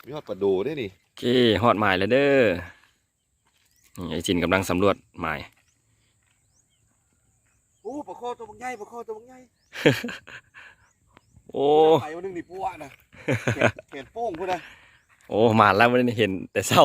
ມີຮອດປາໂດເດ້ນີ້. ໂອເຄ ຮອດໝາຍແລ້ວເດີ. ນີ້ ອ້າຍຈິນກຳລັງສຳຫຼວດໝາຍ. ໂອ້ ປາຄໍຕົວບັກໃຫຍ່ ປາຄໍຕົວບັກໃຫຍ່. ໂອ້ ໄປມື້ໜຶ່ງນີ້ປົວະນະ ແຂນ ແຂນໂປ້ງພຸ້ນນະ. ໂອ້ ມາແລ້ວ ມື້ນີ້ເຫັນແຕ່ເຊົ້າ.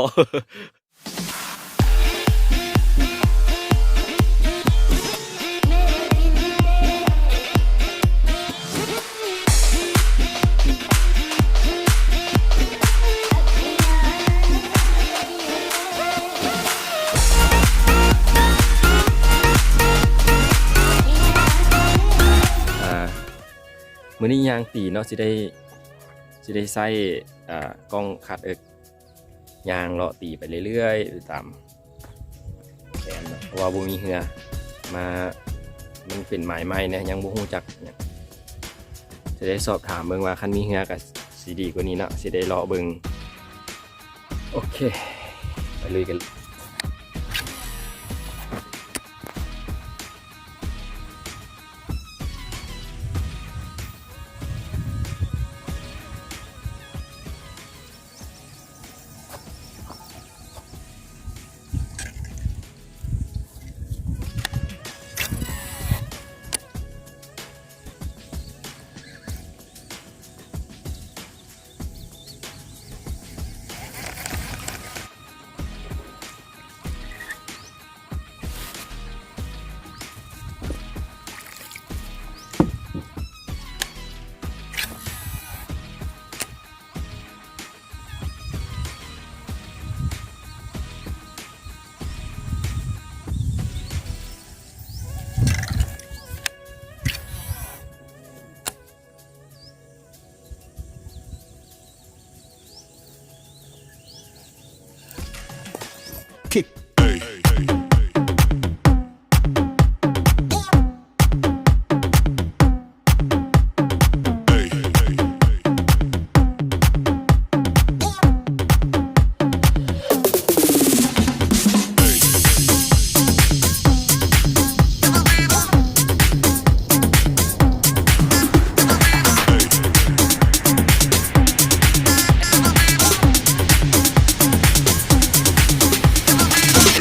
ອ່າ ມື້ນີ້ຍ່າງຕີເນາະ ຊິໄດ້ ຊິໄດ້ໃຊ້ ອ່າ ກ້ອງຄັດເອິກ ຍ່າງເລາະຕີໄປເລື້ອຍໆ ຕາມແຜນເນາະ ເພາະວ່າບໍ່ມີເຮືອມາ ມັນເປັນໝາຍໃໝ່ແດ່ ຍັງບໍ່ຮູ້ຈັກຫຍັງ. ຈະໄດ້ສອບຖາມເບິ່ງວ່າຄັນມີເຮືອກໍຊິດີກວ່ານີ້ເນາະ ຊິໄດ້ເລາະເບິ່ງ. ໂອເຄ ໄປລຸຍກັນ.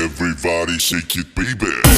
Everybody shake it, baby.